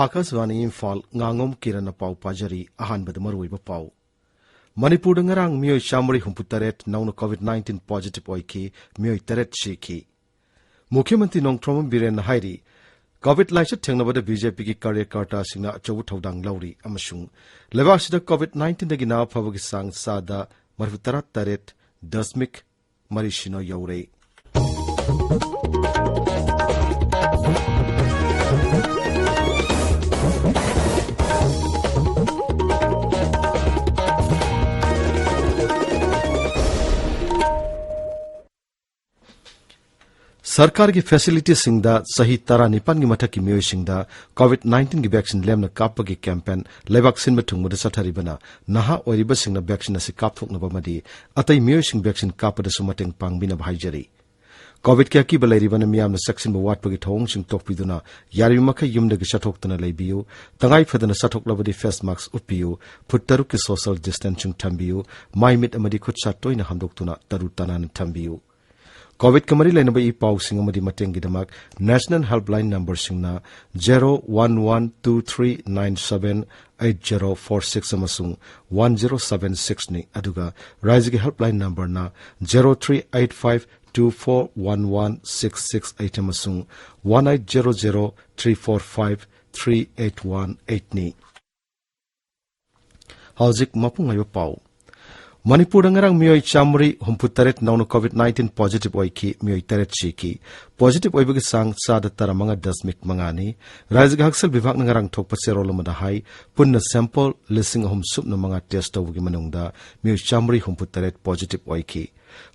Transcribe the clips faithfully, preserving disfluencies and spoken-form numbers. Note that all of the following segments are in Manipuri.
ꯑꯥꯀꯥꯁꯕꯥꯅꯤ ꯏꯝꯐꯥꯜ, ꯉꯥꯉꯣꯝ ꯀꯤꯔꯟꯅ ꯄꯥꯎ ꯄꯥꯖꯔꯤ꯫ ꯑꯍꯥꯟꯕꯗ ꯃꯔꯨꯑꯣꯏꯕ ꯄꯥꯎ꯫ ꯃꯅꯤꯄꯨꯔꯗ ꯉꯔꯥꯡ ꯃꯤꯑꯣꯏ ꯆꯥꯃꯔꯤ ꯍꯨꯝꯐꯨ ꯇꯔꯦꯠ ꯅꯧꯅ COVID nineteen positive ꯑꯣꯏꯈꯤ, ꯃꯤꯑꯣꯏ ꯇꯔꯦꯠ ꯁꯤꯈꯤ꯫ ꯃꯨꯈ꯭ꯌ ꯃꯟꯇ꯭ꯔꯤ ꯅꯣꯡꯊꯣꯝꯕꯝ ꯕꯤꯔꯦꯟꯅ ꯍꯥꯏꯔꯤ, COVID ꯂꯥꯏꯆꯠ ꯊꯦꯡꯅꯕꯗ BJPꯒꯤ ꯀꯥꯔꯌꯀꯔꯇꯥꯁꯤꯡꯅ ꯑꯆꯧꯕ ꯊꯧꯗꯥꯡ ꯂꯧꯔꯤ ꯑꯃꯁꯨꯡ ꯂꯩꯕꯥꯛꯁꯤꯗ COVID nineteenꯗꯒꯤ ꯅꯥꯕ ꯐꯕꯒꯤ ꯆꯥꯡ ꯆꯥꯗ ꯃꯔꯤꯐꯨ ꯇꯔꯥ ꯇꯔꯦꯠ ꯗꯁꯃꯤꯛ ꯃꯔꯤ ꯁꯤꯅꯣ ꯌꯧꯔꯦ꯫ ꯁꯔꯀꯥꯔꯒꯤ facilityꯁꯤꯡꯗ ꯆꯍꯤ ꯇꯔꯥꯅꯤꯄꯥꯟꯒꯤ ꯃꯊꯛꯀꯤ ꯃꯤꯑꯣꯏꯁꯤꯡꯗ COVID nineteenꯒꯤ vaccine ꯂꯦꯝꯅ ꯀꯥꯞꯄꯒꯤ campaign ꯂꯩꯕꯥꯛ ꯁꯤꯟꯕ ꯊꯨꯡꯕꯗ ꯆꯠꯊꯔꯤꯕꯅ ꯅꯍꯥ ꯑꯣꯏꯔꯤꯕꯁꯤꯡꯅ vaccine ꯑꯁꯤ ꯀꯥꯞꯊꯣꯛꯅꯕ ꯑꯃꯗꯤ ꯑꯇꯩ ꯃꯤꯑꯣꯏꯁꯤꯡ vaccine ꯀꯥꯞꯄꯗꯁꯨ ꯃꯇꯦꯡ ꯄꯥꯡꯕꯤꯅꯕ ꯍꯥꯏꯖꯔꯤ꯫ COVIDꯀꯤ ꯑꯀꯤꯕ ꯂꯩꯔꯤꯕꯅ ꯃꯤꯌꯥꯝꯅ ꯆꯦꯛꯁꯤꯟꯕ ꯋꯥꯠꯄꯒꯤ ꯊꯧꯑꯣꯡꯁꯤꯡ ꯇꯣꯛꯄꯤꯗꯨꯅ ꯌꯥꯔꯤꯕꯃꯈꯩ ꯌꯨꯝꯗꯒꯤ ꯆꯠꯊꯣꯛꯇꯅ ꯂꯩꯕꯤꯌꯨ꯫ ꯇꯉꯥꯏ ꯐꯗꯅ ꯆꯠꯊꯣꯛꯂꯕꯗꯤ face mask ꯎꯞꯄꯤꯌꯨ꯫ ꯐꯨꯠ ꯇꯔꯨꯛꯀꯤ social distancing ꯊꯝꯕꯤꯌꯨ꯫ ꯃꯥꯏ ꯃꯤꯠ ꯑꯃꯗꯤ ꯈꯨꯠ ꯁꯥ ꯇꯣꯏꯅ ꯍꯥꯝꯗꯣꯛꯇꯨꯅ ꯇꯔꯨ ꯇꯅꯥꯟꯅ ꯊꯝꯕꯤꯌꯨ꯫ COVIDꯀ ꯃꯔꯤ ꯂꯩꯅꯕ ꯏ ꯄꯥꯎꯁꯤꯡ ꯑꯃꯗꯤ ꯃꯇꯦꯡꯒꯤꯗꯃꯛ National Helpline numberꯁꯤꯡꯅ zero one one two three nine seven eight zero four six ꯑꯃꯁꯨꯡ one zero seven sixꯅꯤ, ꯑꯗꯨꯒ ꯔꯥꯏꯖ꯭ꯌꯒꯤ helpline numberꯅ zero three eight five two four one one six six eight ꯑꯃꯁꯨꯡ one eight zero zero three four five three eight one eightꯅꯤ꯫ ꯍꯧꯖꯤꯛ ꯃꯄꯨꯡ ꯑꯣꯏꯕ ꯄꯥꯎ꯫ ꯃꯅꯤꯄꯨꯔꯗ ꯉꯔꯥꯡ ꯃꯤꯑꯣꯏ ꯆꯥꯃꯔꯤ ꯍꯨꯝꯐꯨ ꯇꯔꯦꯠ ꯅꯧꯅ COVID nineteen positive ꯑꯣꯏꯈꯤ, ꯃꯤꯑꯣꯏ ꯇꯔꯦꯠ ꯁꯤꯈꯤ꯫ Positive ꯑꯣꯏꯕꯒꯤ ꯆꯥꯡ ꯆꯥꯗ ꯇꯔꯥꯃꯉꯥ ꯗꯁꯃꯤꯛ ꯃꯉꯥꯅꯤ꯫ ꯔꯥꯏꯖ꯭ꯌꯒꯤ ꯍꯛꯁꯦꯜ ꯕꯤꯚꯥꯒꯅ ꯉꯔꯥꯡ ꯊꯣꯛꯄ ꯆꯦꯔꯣꯜ ꯑꯃꯗ ꯍꯥꯏ, ꯄꯨꯟꯅ sample ꯂꯤꯁꯤꯡ ꯑꯍꯨꯝ ꯁꯨꯞꯅ ꯃꯉꯥ test ꯇꯧꯕꯒꯤ ꯃꯅꯨꯡꯗ ꯃꯤꯑꯣꯏ ꯆꯥꯃꯔꯤ ꯍꯨꯝꯐꯨ ꯇꯔꯦꯠ positive ꯑꯣꯏꯈꯤ꯫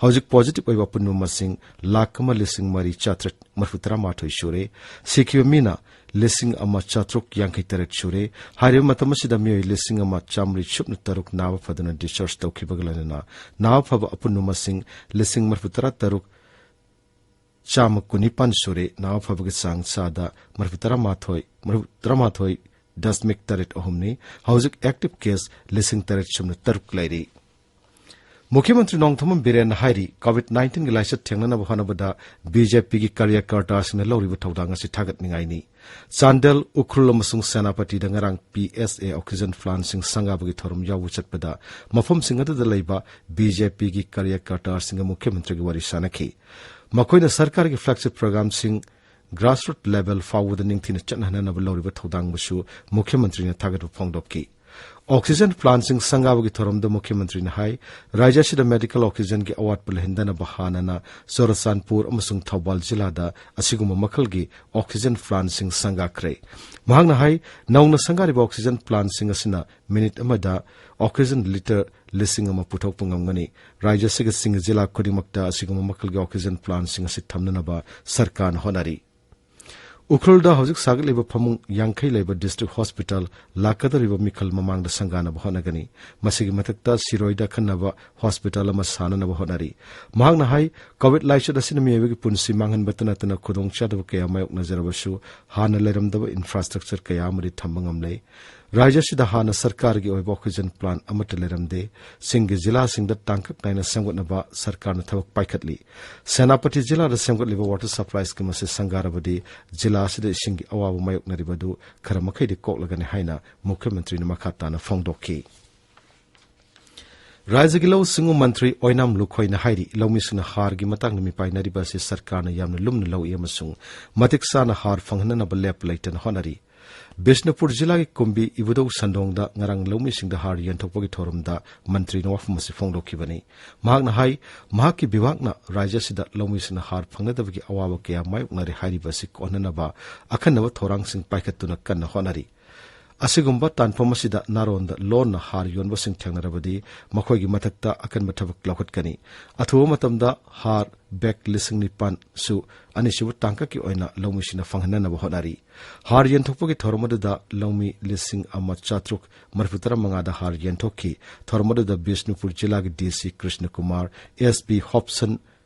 ꯍꯧꯖꯤꯛ positive ꯑꯣꯏꯕ ꯑꯄꯨꯟꯕ ꯃꯁꯤꯡ ꯂꯥꯈ ꯑꯃ ꯂꯤꯁꯤꯡ ꯃꯔꯤ ꯆꯥꯇ꯭ꯔꯦꯠ ꯃꯔꯤꯐꯨ ꯇꯔꯥ ꯃꯥꯊꯣꯏ ꯁꯨꯔꯦ꯫ ꯁꯤꯈꯤꯕ ꯃꯤꯅ ꯂꯤꯁꯤꯡ ꯑꯃ ꯆꯥꯇ꯭ꯔꯨꯛ ꯌꯥꯡꯈꯩ ꯇꯔꯦꯠ ꯁꯨꯔꯦ꯫ ꯍꯥꯏꯔꯤꯕ ꯃꯇꯝ ꯑꯁꯤꯗ ꯃꯤꯑꯣꯏ ꯂꯤꯁꯤꯡ ꯑꯃ ꯆꯥꯃꯔꯤ ꯁꯨꯞꯅ ꯇꯔꯨꯛ ꯅꯥꯕ ꯐꯗꯨꯅ discharge ꯇꯧꯈꯤꯕꯒ ꯂꯣꯏꯅꯅ ꯅꯥꯕ ꯐꯕ ꯑꯄꯨꯟꯕ ꯃꯁꯤꯡ ꯂꯤꯁꯤꯡ ꯃꯔꯤꯐꯨ ꯇꯔꯥ ꯇꯔꯨꯛ ꯆꯥꯝꯃ ꯀꯨꯟꯅꯤꯄꯥꯟ ꯁꯨꯔꯦ꯫ ꯅꯥꯕ ꯐꯕꯒꯤ ꯆꯥꯡ ꯆꯥꯗ ꯃꯔꯤꯐꯨ ꯇꯔꯥꯃꯥꯊꯣꯏ, ꯃꯔꯤꯐꯨ ꯇꯔꯥꯃꯥꯊꯣꯏ ꯗꯁꯃꯤꯛ ꯇꯔꯦꯠ ꯑꯍꯨꯝꯅꯤ꯫ ꯍꯧꯖꯤꯛ active case ꯂꯤꯁꯤꯡ ꯇꯔꯦꯠ ꯁꯨꯞꯅ ꯇꯔꯨꯛ ꯂꯩꯔꯤ꯫ ꯃꯨꯈ꯭ꯌ ꯃꯟꯇ꯭ꯔꯤ ꯅꯣꯡꯊꯣꯝꯕꯝ ꯕꯤꯔꯦꯟꯅ ꯍꯥꯏꯔꯤ, ꯀꯣꯚꯤꯗ ꯅꯥꯏꯟꯇꯤꯟꯒꯤ ꯂꯥꯏꯆꯠ ꯊꯦꯡꯅꯅꯕ ꯍꯣꯠꯅꯕꯗ ꯕꯤ ꯖꯦ ꯄꯤꯒꯤ ꯀꯥꯔꯌꯀꯔꯇꯥꯁꯤꯡꯅ ꯂꯧꯔꯤꯕ ꯊꯧꯗꯥꯡ ꯑꯁꯤ ꯊꯥꯒꯠꯅꯤꯡꯉꯥꯏꯅꯤ꯫ ꯆꯥꯟꯗꯦꯜ, ꯎꯈ꯭ꯔꯨꯜ ꯑꯃꯁꯨꯡ ꯁꯦꯅꯥꯄꯇꯤꯗ ꯉꯔꯥꯡ ꯄꯤ ꯑꯦꯁ ꯑꯦ ꯑꯣꯛꯁꯤꯖꯦꯟ ꯄ꯭ꯂꯥꯟꯁꯤꯡ ꯁꯪꯒꯥꯕꯒꯤ ꯊꯧꯔꯝ ꯌꯥꯎꯕ ꯆꯠꯄꯗ ꯃꯐꯝꯁꯤꯡ ꯑꯗꯨꯗ ꯂꯩꯕ ꯕꯤ ꯖꯦ ꯄꯤꯒꯤ ꯀꯥꯔꯌꯀꯔꯇꯥꯁꯤꯡꯒ ꯃꯨꯈ꯭ꯌ ꯃꯟꯇ꯭ꯔꯤꯒꯤ ꯋꯥꯔꯤ ꯁꯥꯟꯅꯈꯤ꯫ ꯃꯈꯣꯏꯅ ꯁꯔꯀꯥꯔꯒꯤ ꯐ꯭ꯂꯦꯒꯁꯤꯞ ꯄ꯭ꯔꯣꯒ꯭ꯔꯥꯝꯁꯤꯡ ꯒ꯭ꯔꯥꯁꯔꯨꯠ ꯂꯦꯚꯦꯜ ꯐꯥꯎꯕꯗ ꯅꯤꯡꯊꯤꯅ ꯆꯠꯅꯍꯟꯅꯕ ꯂꯧꯔꯤꯕ ꯊꯧꯗꯥꯡꯕꯨꯁꯨ ꯃꯨꯈ꯭ꯌ ꯃꯟꯇ꯭ꯔꯤꯅ ꯊꯥꯒꯠꯄ ꯐꯣꯡꯗꯣꯛꯈꯤ꯫ ꯑꯣꯛꯁꯤꯖꯦꯟ ꯄ꯭ꯂꯥꯟꯁꯤꯡ ꯁꯪꯒꯥꯕꯒꯤ ꯊꯧꯔꯝꯗ ꯃꯨꯈ꯭ꯌ ꯃꯟꯇ꯭ꯔꯤꯅ ꯍꯥꯏ, ꯔꯥꯖ꯭ꯌ ꯑꯁꯤꯗ ꯃꯦꯗꯤꯀꯦꯜ ꯑꯣꯛꯁꯤꯖꯦꯟꯒꯤ ꯑꯋꯥꯠꯄ ꯂꯩꯍꯟꯗꯅꯕ ꯍꯥꯟꯅꯅ ꯆꯨꯔꯆꯥꯟꯄꯨꯔ ꯑꯃꯁꯨꯡ ꯊꯧꯕꯥꯜ ꯖꯤꯂꯥꯗ ꯑꯁꯤꯒꯨꯝꯕ ꯃꯈꯜꯒꯤ ꯑꯣꯛꯁꯤꯖꯦꯟ ꯄ꯭ꯂꯥꯟꯁꯤꯡ ꯁꯪꯒꯥꯈ꯭ꯔꯦ꯫ ꯃꯍꯥꯛꯅ ꯍꯥꯏ, ꯅꯧꯅ ꯁꯪꯒꯥꯔꯤꯕ ꯑꯣꯛꯁꯤꯖꯦꯟ ꯄ꯭ꯂꯥꯟꯁꯤꯡ ꯑꯁꯤꯅ ꯃꯤꯅꯤꯠ ꯑꯃꯗ ꯑꯣꯛꯁꯤꯖꯦꯟ ꯂꯤꯇꯔ ꯂꯤꯁꯤꯡ ꯑꯃ ꯄꯨꯊꯣꯛꯄ ꯉꯝꯒꯅꯤ꯫ ꯔꯥꯖ꯭ꯌ ꯑꯁꯤꯒꯤ ꯆꯤꯡꯒꯤ ꯖꯤꯂꯥ ꯈꯨꯗꯤꯡꯃꯛꯇ ꯑꯁꯤꯒꯨꯝꯕ ꯃꯈꯜꯒꯤ ꯑꯣꯛꯁꯤꯖꯦꯟ ꯄ꯭ꯂꯥꯟꯁꯤꯡ ꯑꯁꯤ ꯊꯝꯅꯅꯕ ꯁꯔꯀꯥꯔꯅ ꯍꯣꯠꯅꯔꯤ꯫ ꯎꯈ꯭ꯔꯨꯜꯗ ꯍꯧꯖꯤꯛ ꯁꯥꯒꯠꯂꯤꯕ ꯐꯃꯨꯡ ꯌꯥꯡꯈꯩ ꯂꯩꯕ ꯗꯤꯁꯇ꯭ꯔꯤꯛ ꯍꯣꯁꯄꯤꯇꯥꯜ ꯂꯥꯛꯀꯗꯧꯔꯤꯕ ꯃꯤꯈꯜ ꯃꯃꯥꯡꯗ ꯁꯪꯒꯥꯅꯕ ꯍꯣꯠꯅꯒꯅꯤ꯫ ꯃꯁꯤꯒꯤ ꯃꯊꯛꯇ ꯁꯤꯔꯣꯏꯗ ꯑꯈꯟꯅꯕ ꯍꯣꯁꯄꯤꯇꯥꯜ ꯑꯃ ꯁꯥꯅꯅꯕ ꯍꯣꯠꯅꯔꯤ꯫ ꯃꯍꯥꯛꯅ ꯍꯥꯏ, ꯀꯣꯚꯤꯗ ꯂꯥꯏꯆꯠ ꯑꯁꯤꯅ ꯃꯤꯑꯣꯏꯕꯒꯤ ꯄꯨꯟꯁꯤ ꯃꯥꯡꯍꯟꯕꯇ ꯅꯠꯇꯅ ꯈꯨꯗꯣꯡꯆꯥꯗꯕ ꯀꯌꯥ ꯃꯥꯌꯣꯛꯅꯖꯔꯕꯁꯨ ꯍꯥꯟꯅ ꯂꯩꯔꯝꯗꯕ ꯏꯟꯐ꯭ꯔꯥꯁ꯭ꯇ꯭ꯔꯛꯆꯔ ꯀꯌꯥ ꯑꯃꯗꯤ ꯊꯝꯕ ꯉꯝꯂꯦ꯫ ꯔꯥꯖ꯭ꯌ ꯑꯁꯤꯗ ꯍꯥꯟꯅ ꯁꯔꯀꯥꯔꯒꯤ ꯑꯣꯏꯕ ꯑꯣꯛꯁꯤꯖꯦꯟ ꯄ꯭ꯂꯥꯟ ꯑꯃꯠꯇ ꯂꯩꯔꯝꯗꯦ꯫ ꯆꯤꯡꯒꯤ ꯖꯤꯂꯥꯁꯤꯡꯗ ꯇꯥꯡꯀꯛ ꯅꯥꯏꯅ ꯁꯦꯝꯒꯠꯅꯕ ꯁꯔꯀꯥꯔꯅ ꯊꯕꯛ ꯄꯥꯏꯈꯠꯂꯤ꯫ ꯁꯦꯅꯥꯄꯇꯤ ꯖꯤꯂꯥꯗ ꯁꯦꯝꯒꯠꯂꯤꯕ ꯋꯥꯇꯔ ꯁꯄ꯭ꯂꯥꯏ ꯁ꯭ꯀꯤꯝ ꯑꯁꯤ ꯁꯪꯒꯥꯔꯕꯗꯤ ꯖꯤꯂꯥ ꯑꯁꯤꯗ ꯏꯁꯤꯡꯒꯤ ꯑꯋꯥꯕ ꯃꯥꯌꯣꯛꯅꯔꯤꯕ ꯑꯗꯨ ꯈꯔ ꯃꯈꯩꯗꯤ ꯀꯣꯛꯂꯒꯅꯤ ꯍꯥꯏꯅ ꯃꯨꯈ꯭ꯌ ꯃꯟꯇ꯭ꯔꯤꯅ ꯃꯈꯥ ꯇꯥꯅ ꯐꯣꯡꯗꯣꯛꯈꯤ꯫ ꯔꯥꯖ꯭ꯌꯒꯤ ꯂꯧꯎ ꯁꯤꯡꯎ ꯃꯟꯇ꯭ꯔꯤ ꯑꯣꯏꯅꯥꯝ ꯂꯨꯈꯣꯏꯅ ꯍꯥꯏꯔꯤ, ꯂꯧꯃꯤꯁꯤꯡꯅ ꯍꯥꯔꯒꯤ ꯃꯇꯥꯡꯗ ꯃꯤꯄꯥꯏꯅꯔꯤꯕ ꯑꯁꯤ ꯁꯔꯀꯥꯔꯅ ꯌꯥꯝꯅ ꯂꯨꯝꯅ ꯂꯧꯏ ꯑꯃꯁꯨꯡ ꯃꯇꯤꯛ ꯆꯥꯅ ꯍꯥꯔ ꯐꯪꯍꯟꯅꯅꯕ ꯂꯦꯞꯄ ꯂꯩꯇꯅ ꯍꯣꯠꯅꯔꯤ꯫ ꯕꯤꯁꯅꯨꯄꯨꯔ ꯖꯤꯂꯥꯒꯤ ꯀꯨꯝꯕꯤ ꯏꯕꯨꯙꯧ ꯁꯟꯗꯣꯡꯗ ꯉꯔꯥꯡ ꯂꯧꯃꯤꯁꯤꯡꯗ ꯍꯥꯔ ꯌꯦꯟꯊꯣꯛꯄꯒꯤ ꯊꯧꯔꯝꯗ ꯃꯟꯇ꯭ꯔꯤꯅ ꯋꯥꯐꯝ ꯑꯁꯤ ꯐꯣꯡꯗꯣꯛꯈꯤꯕꯅꯤ꯫ ꯃꯍꯥꯛꯅ ꯍꯥꯏ, ꯃꯍꯥꯛꯀꯤ ꯕꯤꯚꯥꯒꯅ ꯔꯥꯖ꯭ꯌ ꯑꯁꯤꯗ ꯂꯧꯃꯤꯁꯤꯡꯅ ꯍꯥꯔ ꯐꯪꯅꯗꯕꯒꯤ ꯑꯋꯥꯕ ꯀꯌꯥ ꯃꯥꯌꯣꯛꯅꯔꯦ ꯍꯥꯏꯔꯤꯕ ꯑꯁꯤ ꯀꯣꯛꯍꯟꯅꯕ ꯑꯈꯟꯅꯕ ꯊꯧꯔꯥꯡꯁꯤꯡ ꯄꯥꯏꯈꯠꯇꯨꯅ ꯀꯟꯅ ꯍꯣꯠꯅꯔꯤ꯫ ꯑꯁꯤꯒꯨꯝꯕ ꯇꯥꯟꯐꯝ ꯑꯁꯤꯗ ꯅꯥꯔꯣꯟꯗ ꯂꯣꯟꯅ ꯍꯥꯔ ꯌꯣꯟꯕꯁꯤꯡ ꯊꯦꯡꯅꯔꯕꯗꯤ ꯃꯈꯣꯏꯒꯤ ꯃꯊꯛꯇ ꯑꯀꯟꯕ ꯊꯕꯛ ꯂꯧꯈꯠꯀꯅꯤ꯫ ꯑꯊꯨꯕ ꯃꯇꯝꯗ ꯍꯥꯔ ꯕꯦꯒ ꯂꯤꯁꯤꯡ ꯅꯤꯄꯥꯟ ꯁꯨ ꯑꯅꯤꯁꯨꯕ ꯇꯥꯡꯀꯛꯀꯤ ꯑꯣꯏꯅ ꯂꯧꯃꯤꯁꯤꯡꯅ ꯐꯪꯍꯟꯅꯅꯕ ꯍꯣꯠꯅꯔꯤ꯫ ꯍꯥꯔ ꯌꯦꯟꯊꯣꯛꯄꯒꯤ ꯊꯧꯔꯝ ꯑꯗꯨꯗ ꯂꯧꯃꯤ ꯂꯤꯁꯤꯡ ꯑꯃ ꯆꯥꯇ꯭ꯔꯨꯛ ꯃꯔꯤꯐꯨ ꯇꯔꯥ ꯃꯉꯥꯗ ꯍꯥꯔ ꯌꯦꯟꯊꯣꯛꯈꯤ꯫ ꯊꯧꯔꯝ ꯑꯗꯨꯗ ꯕꯤꯁꯅꯨꯄꯨꯔ ꯖꯤꯂꯥꯒꯤ ꯗꯤ ꯁꯤ ꯀ꯭ꯔꯤꯁꯅ ꯀꯨꯃꯥꯔ, ꯑꯦꯁ ꯄꯤ ꯍꯣꯞꯁꯟ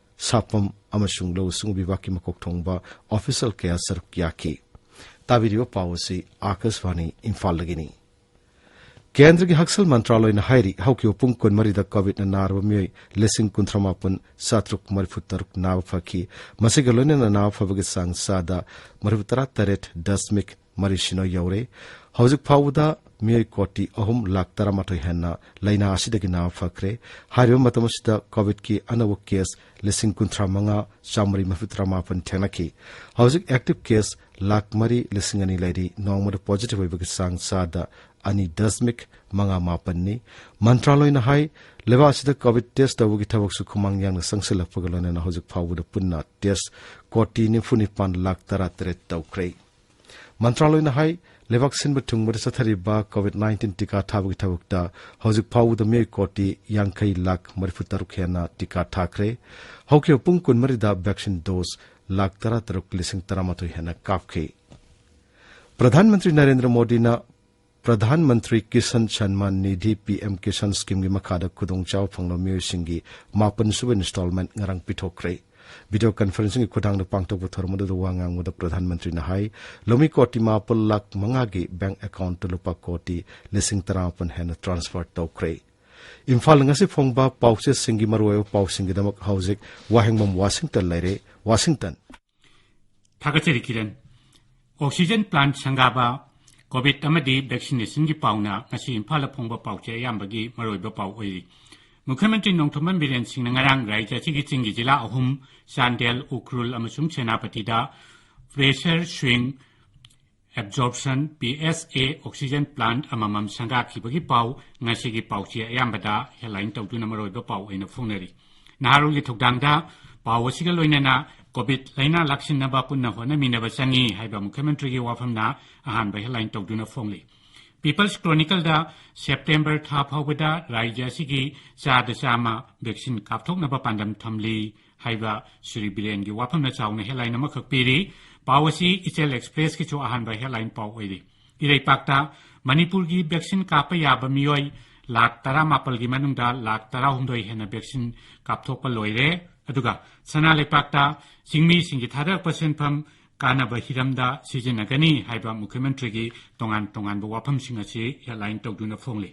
ꯁꯥꯄꯝ ꯑꯃꯁꯨꯡ ꯂꯧꯎ ꯁꯤꯡꯎ ꯕꯤꯚꯥꯒꯀꯤ ꯃꯀꯣꯛ ꯊꯣꯡꯕ ꯑꯣꯐꯤꯁꯤꯌꯦꯜ ꯀꯌꯥ ꯁꯔꯨꯛ ꯌꯥꯈꯤ꯫ ꯇꯥꯕꯤꯔꯤꯕ ꯄꯥꯎ ꯑꯁꯤ ꯑꯥꯀꯥꯁꯕꯥꯅꯤ ꯏꯝꯐꯥꯜꯗꯒꯤꯅꯤ꯫ ꯀꯦꯟꯗ꯭ꯔꯒꯤ ꯍꯛꯁꯦꯜ ꯃꯟꯇ꯭ꯔꯥꯂꯣꯏꯅ ꯍꯥꯏꯔꯤ, ꯍꯧꯈꯤꯕ ꯄꯨꯡ ꯀꯨꯟꯃꯔꯤꯗ ꯀꯣꯚꯤꯗꯅ ꯅꯥꯔꯕ ꯃꯤꯑꯣꯏ ꯂꯤꯁꯤꯡ ꯀꯨꯟꯊ꯭ꯔꯥ ꯃꯥꯄꯟ ꯆꯥꯇ꯭ꯔꯨꯛ ꯃꯔꯤꯐꯨ ꯇꯔꯨꯛ ꯅꯥꯕ ꯐꯈꯤ꯫ ꯃꯁꯤꯒ ꯂꯣꯏꯅꯅ ꯅꯥꯕ ꯐꯕꯒꯤ ꯆꯥꯡ ꯆꯥꯗ ꯃꯔꯤꯐꯨ ꯇꯔꯥ ꯇꯔꯦꯠ ꯗꯁꯃꯤꯛ ꯃꯔꯤ ꯁꯤꯅꯣ ꯌꯧꯔꯦ꯫ ꯍꯧꯖꯤꯛ ꯐꯥꯎꯕꯗ ꯃꯤꯑꯣꯏ ꯀꯣꯇꯤ ꯑꯍꯨꯝ ꯂꯥꯈ ꯇꯔꯥꯃꯥꯊꯣꯏ ꯍꯦꯟꯅ ꯂꯥꯏꯅꯥ ꯑꯁꯤꯗꯒꯤ ꯅꯥꯕ ꯐꯈ꯭ꯔꯦ꯫ ꯍꯥꯏꯔꯤꯕ ꯃꯇꯝ ꯑꯁꯤꯗ ꯀꯣꯚꯤꯗꯀꯤ ꯑꯅꯧꯕ ꯀꯦꯁ ꯂꯤꯁꯤꯡ ꯀꯨꯟꯊ꯭ꯔꯥ ꯃꯉꯥ ꯆꯥꯃꯔꯤ ꯃꯔꯤꯐꯨ ꯇꯔꯥ ꯃꯥꯄꯟ ꯊꯦꯡꯅꯈꯤ꯫ ꯍꯧꯖꯤꯛ ꯑꯦꯛꯇꯤꯚ ꯀꯦꯁ ꯂꯥꯈ ꯃꯔꯤ ꯂꯤꯁꯤꯡ ꯑꯅꯤ ꯂꯩꯔꯤ꯫ ꯅꯣꯡꯃꯗ ꯄꯣꯖꯤꯇꯤꯚ ꯑꯣꯏꯕꯒꯤ ꯆꯥꯡ ꯆꯥꯗ ꯑꯅꯤ ꯗꯁꯃꯤꯛ ꯃꯉꯥ ꯃꯥꯄꯟꯅꯤ꯫ ꯃꯟꯇ꯭ꯔꯥꯂꯣꯏꯅ ꯍꯥꯏ, ꯂꯩꯕꯥꯛ ꯑꯁꯤꯗ ꯀꯣꯚꯤꯗ ꯇꯦꯁ ꯇꯧꯕꯒꯤ ꯊꯕꯛꯁꯨ ꯈꯨꯃꯥꯡ ꯌꯥꯡꯅ ꯆꯪꯁꯤꯜꯂꯛꯄꯒ ꯂꯣꯏꯅꯅ ꯍꯧꯖꯤꯛ ꯐꯥꯎꯕꯗ ꯄꯨꯟꯅ ꯇꯦꯁ ꯀꯣꯇꯤ ꯅꯤꯐꯨ ꯅꯤꯄꯥꯟ ꯂꯥꯈ ꯇꯔꯥ ꯇꯔꯦꯠ ꯇꯧꯈ꯭ꯔꯦ꯫ ꯃꯟꯇ꯭ꯔꯥꯂꯣꯏꯅ ꯍꯥꯏ, ꯂꯩꯕꯥꯛ ꯁꯤꯟꯕ ꯊꯨꯡꯕꯗ ꯆꯠꯊꯔꯤꯕ ꯀꯣꯚꯤꯗ ꯅꯥꯏꯟꯇꯤꯟ ꯇꯤꯀꯥ ꯊꯥꯕꯒꯤ ꯊꯕꯛꯇ ꯍꯧꯖꯤꯛ ꯐꯥꯎꯕꯗ ꯃꯤꯑꯣꯏ ꯀꯣꯇꯤ ꯌꯥꯡꯈꯩ ꯂꯥꯈ ꯃꯔꯤꯐꯨ ꯇꯔꯨꯛ ꯍꯦꯟꯅ ꯇꯤꯀꯥ ꯊꯥꯈ꯭ꯔꯦ꯫ ꯍꯧꯈꯤꯕ ꯄꯨꯡ ꯀꯨꯟꯃꯔꯤꯗ ꯚꯦꯛꯁꯤꯟ ꯗꯣꯁ ꯂꯥꯈ ꯇꯔꯥꯇꯔꯨꯛ ꯂꯤꯁꯤꯡ ꯇꯔꯥꯃꯥꯊꯣꯏ ꯍꯦꯟꯅ ꯀꯥꯞꯈꯤ꯫ ꯄ꯭ꯔꯙꯥꯟ ꯃꯟꯇ꯭ꯔꯤ ꯅꯔꯦꯟꯗ꯭ꯔ ꯃꯣꯗꯤꯅ ꯄ꯭ꯔꯙꯥꯟ ꯃꯟꯇ꯭ꯔꯤ ꯀꯤꯁꯟ ꯁꯟꯃꯥꯟ ꯅꯤꯙꯤ, ꯄꯤ ꯑꯦꯝ ꯀꯤꯁꯥꯟ ꯁ꯭ꯀꯤꯝꯒꯤ ꯃꯈꯥꯗ ꯈꯨꯗꯣꯡꯆꯥꯕ ꯐꯪꯂꯕ ꯃꯤꯑꯣꯏꯁꯤꯡꯒꯤ ꯃꯥꯄꯟꯁꯨꯕ ꯏꯟꯁꯇꯣꯜꯃꯦꯟꯠ ꯉꯔꯥꯡ ꯄꯤꯊꯣꯛꯈ꯭ꯔꯦ꯫ ꯚꯤꯗꯤꯑꯣ ꯀꯟꯐꯔꯦꯟꯁꯤꯡꯒꯤ ꯈꯨꯠꯊꯥꯡꯗ ꯄꯥꯡꯊꯣꯛꯄ ꯊꯧꯔꯝ ꯑꯗꯨꯗ ꯋꯥ ꯉꯥꯡꯕꯗ ꯄ꯭ꯔꯙꯥꯟ ꯃꯟꯇ꯭ꯔꯤꯅ ꯍꯥꯏ, ꯂꯧꯃꯤ ꯀꯣꯇꯤ ꯃꯥꯄꯜ ꯂꯥꯈ ꯃꯉꯥꯒꯤ ꯕꯦꯡꯛ ꯑꯦꯀꯥꯎꯟꯠꯇ ꯂꯨꯄꯥ ꯀꯣꯇꯤ ꯂꯤꯁꯤꯡ ꯇꯔꯥꯃꯥꯄꯟ ꯍꯦꯟꯅ ꯇ꯭ꯔꯥꯟꯁꯐꯔ ꯇꯧꯈ꯭ꯔꯦ꯫ ꯏꯝꯐꯥꯜꯗ ꯉꯁꯤ ꯐꯣꯡꯕ ꯄꯥꯎꯆꯦꯁꯤꯡꯒꯤ ꯃꯔꯨꯑꯣꯏꯕ ꯄꯥꯎꯁꯤꯡꯒꯤꯗꯃꯛ ꯍꯧꯖꯤꯛ ꯋꯥꯍꯦꯡꯕꯝ ꯋꯥꯁꯤꯡꯇꯟ ꯂꯩꯔꯦ꯫ ꯋꯥꯁꯤꯡꯇꯟ꯫ ꯊꯥꯒꯠꯆꯔꯤ ꯀꯤꯔꯟ꯫ ꯑꯣꯛꯁꯤꯖꯦꯟ ꯄ꯭ꯂꯥꯟꯠ ꯁꯪꯒꯥꯕ, ꯀꯣꯚꯤꯗ ꯑꯃꯗꯤ ꯚꯦꯛꯁꯤꯅꯦꯁꯟꯒꯤ ꯄꯥꯎꯅ ꯉꯁꯤ ꯏꯝꯐꯥꯜꯗ ꯐꯣꯡꯕ ꯄꯥꯎꯆꯦ ꯑꯌꯥꯝꯕꯒꯤ ꯃꯔꯨꯑꯣꯏꯕ ꯄꯥꯎ ꯑꯣꯏꯔꯤ꯫ ꯃꯨꯈ꯭ꯌ ꯃꯟꯇ꯭ꯔꯤ ꯅꯣꯡꯊꯣꯝꯕꯝ ꯕꯤꯔꯦꯟ ꯁꯤꯡꯅ ꯉꯔꯥꯡ ꯔꯥꯖ꯭ꯌ ꯑꯁꯤꯒꯤ ꯆꯤꯡꯒꯤ ꯖꯤꯂꯥ ꯑꯍꯨꯝ, ꯆꯥꯟꯗꯦꯜ, ꯎꯈ꯭ꯔꯨꯜ ꯑꯃꯁꯨꯡ ꯁꯦꯅꯥꯄꯇꯤꯗ pressure swing absorption, P S A, oxygen plant ꯑꯃꯃꯝ ꯁꯪꯒꯥꯈꯤꯕꯒꯤ ꯄꯥꯎ ꯉꯁꯤꯒꯤ ꯄꯥꯎꯆꯦ ꯑꯌꯥꯝꯕꯗ ꯍꯦꯗꯂꯥꯏꯟ ꯇꯧꯗꯨꯅ ꯃꯔꯨꯑꯣꯏꯕ ꯄꯥꯎ ꯑꯣꯏꯅ ꯐꯣꯡꯅꯔꯤ꯫ ꯅꯍꯥꯔꯣꯜꯒꯤ ꯊꯧꯗꯥꯡꯗ ꯄꯥꯎ ꯑꯁꯤꯒ ꯂꯣꯏꯅꯅ ꯀꯣꯚꯤꯗ ꯂꯥꯏꯅꯥ ꯂꯥꯛꯁꯤꯟꯅꯕ ꯄꯨꯟꯅ ꯍꯣꯠꯅꯃꯤꯟꯅꯕ ꯆꯪꯏ ꯍꯥꯏꯕ ꯃꯨꯈ꯭ꯌ ꯃꯟꯇ꯭ꯔꯤꯒꯤ ꯋꯥꯐꯝꯅ ꯑꯍꯥꯟꯕ ꯍꯦꯗꯂꯥꯏꯟ ꯇꯧꯗꯨꯅ ꯐꯣꯡꯂꯤ꯫ ꯄꯤꯄꯜꯁ ꯀ꯭ꯔꯣꯅꯤꯀꯜꯗ ꯁꯦꯞꯇꯦꯝꯕꯔ ꯊꯥ ꯐꯥꯎꯕꯗ ꯔꯥꯖ꯭ꯌ ꯑꯁꯤꯒꯤ ꯆꯥꯗ ꯆꯥꯝꯃ ꯚꯦꯛꯁꯤꯟ ꯀꯥꯞꯊꯣꯛꯅꯕ ꯄꯥꯟꯗꯝ ꯊꯝꯂꯤ ꯍꯥꯏꯕ ꯁ꯭ꯔꯤ ꯕꯤꯔꯦꯟꯒꯤ ꯋꯥꯐꯝꯅ ꯆꯥꯎꯅ ꯍꯦꯗꯂꯥꯏꯟ ꯑꯃꯈꯛ ꯄꯤꯔꯤ꯫ ꯄꯥꯎ ꯑꯁꯤ ꯏꯆꯦꯜ ꯑꯦꯛꯁꯄ꯭ꯔꯦꯁꯀꯤꯁꯨ ꯑꯍꯥꯟꯕ ꯍꯦꯗꯂꯥꯏꯟ ꯄꯥꯎ ꯑꯣꯏꯔꯤ꯫ ꯏꯔꯩꯄꯥꯛꯇ ꯃꯅꯤꯄꯨꯔꯒꯤ ꯚꯦꯛꯁꯤꯟ ꯀꯥꯞꯄ ꯌꯥꯕ ꯃꯤꯑꯣꯏ ꯂꯥꯈ ꯇꯔꯥꯃꯥꯄꯜꯒꯤ ꯃꯅꯨꯡꯗ ꯂꯥꯈ ꯇꯔꯥꯍꯨꯝꯗꯣꯏ ꯍꯦꯟꯅ ꯚꯦꯛꯁꯤꯟ ꯀꯥꯞꯊꯣꯛꯄ ꯂꯣꯏꯔꯦ꯫ ꯑꯗꯨꯒ ꯁꯅꯥ ꯂꯩꯄꯥꯛꯇ ꯆꯤꯡꯃꯤꯁꯤꯡꯒꯤ ꯊꯥꯗꯔꯛꯄ ꯁꯦꯟꯐꯝ ꯀꯥꯟꯅꯕ ꯍꯤꯔꯝꯗ ꯁꯤꯖꯤꯟꯅꯒꯅꯤ ꯍꯥꯏꯕ ꯃꯨꯈ꯭ꯌ ꯃꯟꯇ꯭ꯔꯤꯒꯤ ꯇꯣꯉꯥꯟ ꯇꯣꯉꯥꯟꯕ ꯋꯥꯐꯝꯁꯤꯡ ꯑꯁꯤ headline ꯇꯧꯗꯨꯅ ꯐꯣꯡꯂꯤ꯫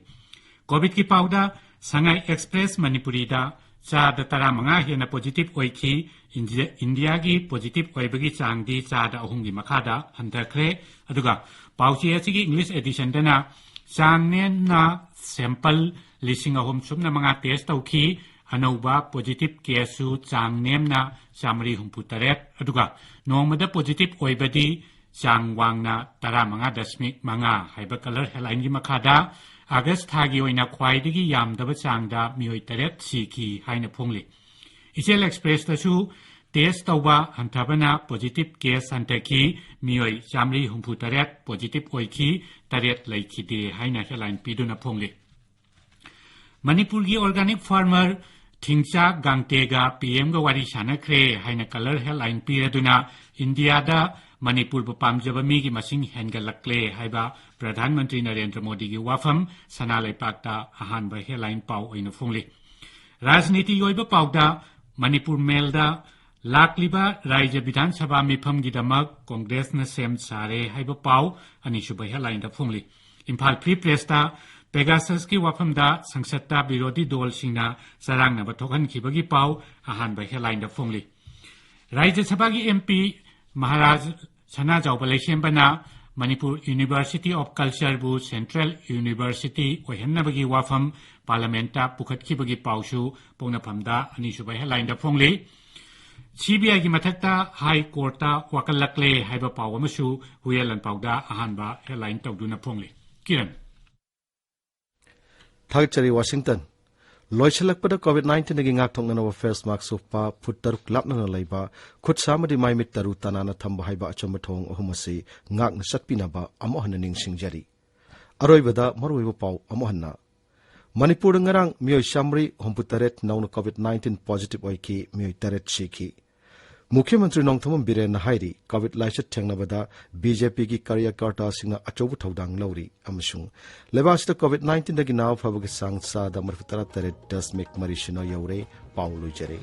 ꯀꯣꯚꯤꯗꯀꯤ ꯄꯥꯎꯗ ꯁꯉꯥꯏ ꯑꯦꯛꯁꯄ꯭ꯔꯦꯁ ꯃꯅꯤꯄꯨꯔꯤꯗ ꯆꯥꯗ ꯇꯔꯥꯃꯉꯥ ꯍꯦꯟꯅ positive ꯑꯣꯏꯈꯤ꯫ ꯏꯟꯗꯤꯌꯥ-, ꯏꯟꯗꯤꯌꯥꯒꯤ positive ꯑꯣꯏꯕꯒꯤ ꯆꯥꯡꯗꯤ ꯆꯥꯗ ꯑꯍꯨꯝꯒꯤ ꯃꯈꯥꯗ ꯍꯟꯊꯈ꯭ꯔꯦ꯫ ꯑꯗꯨꯒ ꯄꯥꯎꯆꯦ ꯑꯁꯤꯒꯤ English editionꯗꯅ ꯆꯥꯡ ꯅꯦꯝꯅ sample ꯂꯤꯁꯤꯡ ꯑꯍꯨꯝ ꯁꯨꯞꯅ ꯃꯉꯥ test ꯇꯧꯈꯤ꯫ ꯑꯅꯧꯕ positive caseꯁꯨ ꯆꯥꯡ ꯅꯦꯝꯅ ꯆꯥꯃꯔꯤ ꯍꯨꯝꯐꯨ ꯇꯔꯦꯠ, ꯑꯗꯨꯒ ꯅꯣꯡꯃꯗ positive ꯑꯣꯏꯕꯗꯤ ꯆꯥꯡ ꯋꯥꯡꯅ ꯇꯔꯥꯃꯉꯥ ꯗꯁꯃꯤꯛ ꯃꯉꯥ ꯍꯥꯏꯕ colour headlineꯒꯤ ꯃꯈꯥꯗ ꯑꯥꯒꯁ ꯊꯥꯒꯤ ꯑꯣꯏꯅ ꯈ꯭ꯋꯥꯏꯗꯒꯤ ꯌꯥꯝꯗꯕ ꯆꯥꯡꯗ ꯃꯤꯑꯣꯏ ꯇꯔꯦꯠ ꯁꯤꯈꯤ ꯍꯥꯏꯅ ꯐꯣꯡꯂꯤ꯫ ꯏꯆꯦꯜ ꯑꯦꯛꯁꯄ꯭ꯔꯦꯁꯇꯁꯨ test ꯇꯧꯕ ꯍꯟꯊꯕꯅ positive case ꯍꯟꯊꯈꯤ, ꯃꯤꯑꯣꯏ ꯆꯥꯃꯔꯤ ꯍꯨꯝꯐꯨ ꯇꯔꯦꯠ positive ꯑꯣꯏꯈꯤ, ꯇꯔꯦꯠ ꯂꯩꯈꯤꯗꯦ ꯍꯥꯏꯅ headline ꯄꯤꯗꯨꯅ ꯐꯣꯡꯂꯤ꯫ ꯃꯅꯤꯄꯨꯔꯒꯤ organic farmer ꯊꯤꯡꯆꯥ ꯒꯥꯡꯇꯦꯒ PMꯒ ꯋꯥꯔꯤ ꯁꯥꯟꯅꯈ꯭ꯔꯦ ꯍꯥꯏꯅ colour headline ꯄꯤꯔꯗꯨꯅ ꯏꯟꯗꯤꯌꯥꯗ ꯃꯅꯤꯄꯨꯔꯕꯨ ꯄꯥꯝꯖꯕ ꯃꯤꯒꯤ ꯃꯁꯤꯡ ꯍꯦꯟꯒꯠꯂꯛꯂꯦ ꯍꯥꯏꯕ ꯄ꯭ꯔꯙꯥꯟ ꯃꯟꯇ꯭ꯔꯤ ꯅꯔꯦꯟꯗ꯭ꯔ ꯃꯣꯗꯤꯒꯤ ꯋꯥꯐꯝ ꯁꯅꯥ ꯂꯩꯄꯥꯛꯇ ꯑꯍꯥꯟꯕ headline ꯄꯥꯎ ꯑꯣꯏꯅ ꯐꯣꯡꯂꯤ꯫ ꯔꯥꯖꯅꯤꯇꯤ ꯑꯣꯏꯕ ꯄꯥꯎꯗ ꯃꯅꯤꯄꯨꯔ ꯃꯦꯜꯗ ꯂꯥꯛꯂꯤꯕ ꯔꯥꯖ꯭ꯌ ꯕꯤꯙꯥꯟ ꯁꯚꯥ ꯃꯤꯐꯝꯒꯤꯗꯃꯛ ꯀꯣꯡꯒ꯭ꯔꯦꯁꯅ ꯁꯦꯝ ꯁꯥꯔꯦ ꯍꯥꯏꯕ ꯄꯥꯎ ꯑꯅꯤꯁꯨꯕ headlineꯗ ꯐꯣꯡꯂꯤ꯫ ꯏꯝꯐꯥꯜ Free Pressꯇ ꯄꯦꯒꯥꯁꯁꯀꯤ ꯋꯥꯐꯝꯗ ꯁꯪꯁꯠꯇ ꯕꯤꯔꯣꯙꯤ ꯗꯣꯜꯁꯤꯡꯅ ꯆꯔꯥꯡꯅꯕ ꯊꯣꯛꯍꯟꯈꯤꯕꯒꯤ ꯄꯥꯎ ꯑꯍꯥꯟꯕ headlineꯗ ꯐꯣꯡꯂꯤ꯫ ꯔꯥꯖ꯭ꯌ ꯁꯚꯥꯒꯤ MP Maharaj Sanajaoba ꯂꯩꯁꯦꯝꯕꯅ Manipur University of Cultureꯕꯨ Central University ꯑꯣꯏꯍꯟꯅꯕꯒꯤ ꯋꯥꯐꯝ ꯄꯥꯔꯂꯤꯌꯥꯃꯦꯟꯠꯇ ꯄꯨꯈꯠꯈꯤꯕꯒꯤ ꯄꯥꯎꯁꯨ ꯄꯣꯛꯅꯐꯝꯗ ꯑꯅꯤꯁꯨꯕ headlineꯗ ꯐꯣꯡꯂꯤ꯫ CBIꯒꯤ ꯃꯊꯛꯇ High Courtꯇ ꯋꯥꯀꯠꯂꯛꯂꯦ ꯍꯥꯏꯕ ꯄꯥꯎ ꯑꯃꯁꯨ ꯍꯨꯏꯌꯦꯟ ꯂꯥꯟꯄꯥꯎꯗ ꯑꯍꯥꯟꯕ headline ꯇꯧꯗꯨꯅ ꯐꯣꯡꯂꯤ꯫ ꯀꯤꯔꯟ꯫ ꯊꯥꯒꯠꯆꯔꯤ, ꯋꯥꯁꯤꯡꯇꯟ꯫ ꯂꯣꯏꯁꯤꯜꯂꯛꯄꯗ COVID nineteenꯗꯒꯤ ꯉꯥꯛꯊꯣꯛꯅꯅꯕ face mask ꯎꯞꯄ, ꯐꯨꯠ ꯇꯔꯨꯛ ꯂꯥꯞꯅꯅ ꯂꯩꯕ, ꯈꯨꯠ ꯁꯥ ꯑꯃꯗꯤ ꯃꯥꯏꯃꯤꯠ ꯇꯔꯨ ꯇꯅꯥꯟꯅ ꯊꯝꯕ ꯍꯥꯏꯕ ꯑꯆꯨꯝꯕ ꯊꯧꯑꯣꯡ ꯑꯍꯨꯝ ꯑꯁꯤ ꯉꯥꯛꯅ ꯆꯠꯄꯤꯅꯕ ꯑꯃꯨꯛ ꯍꯟꯅ ꯅꯤꯡꯁꯤꯡꯖꯔꯤ꯫ ꯑꯔꯣꯏꯕꯗ ꯃꯔꯨꯑꯣꯏꯕ ꯄꯥꯎ ꯑꯃꯨꯛ ꯍꯟꯅ꯫ ꯃꯅꯤꯄꯨꯔꯗ ꯉꯔꯥꯡ ꯃꯤꯑꯣꯏ ꯆꯥꯃꯔꯤ ꯍꯨꯝꯐꯨ ꯇꯔꯦꯠ ꯅꯧꯅ COVID nineteen positive ꯑꯣꯏꯈꯤ, ꯃꯤꯑꯣꯏ ꯇꯔꯦꯠ ꯁꯤꯈꯤ꯫ ꯃꯨꯈ꯭ꯌ ꯃꯟꯇ꯭ꯔꯤ ꯅꯣꯡꯊꯣꯝꯕꯝ ꯕꯤꯔꯦꯟꯅ ꯍꯥꯏꯔꯤ, COVID ꯂꯥꯏꯆꯠ ꯊꯦꯡꯅꯕꯗ BJPꯒꯤ ꯀꯥꯔꯌꯀꯔꯇꯥꯁꯤꯡꯅ ꯑꯆꯧꯕ ꯊꯧꯗꯥꯡ ꯂꯧꯔꯤ ꯑꯃꯁꯨꯡ ꯂꯩꯕꯥꯛ ꯑꯁꯤꯗ COVID nineteenꯗꯒꯤ ꯅꯥꯕ ꯐꯕꯒꯤ ꯆꯥꯡ ꯆꯥꯗ ꯃꯔꯤꯐꯨ ꯇꯔꯥ ꯇꯔꯦꯠ ꯗꯁꯃꯤꯛ ꯃꯔꯤ ꯁꯤꯅꯣ ꯌꯧꯔꯦ꯫ ꯄꯥꯎ ꯂꯣꯏꯖꯔꯦ꯫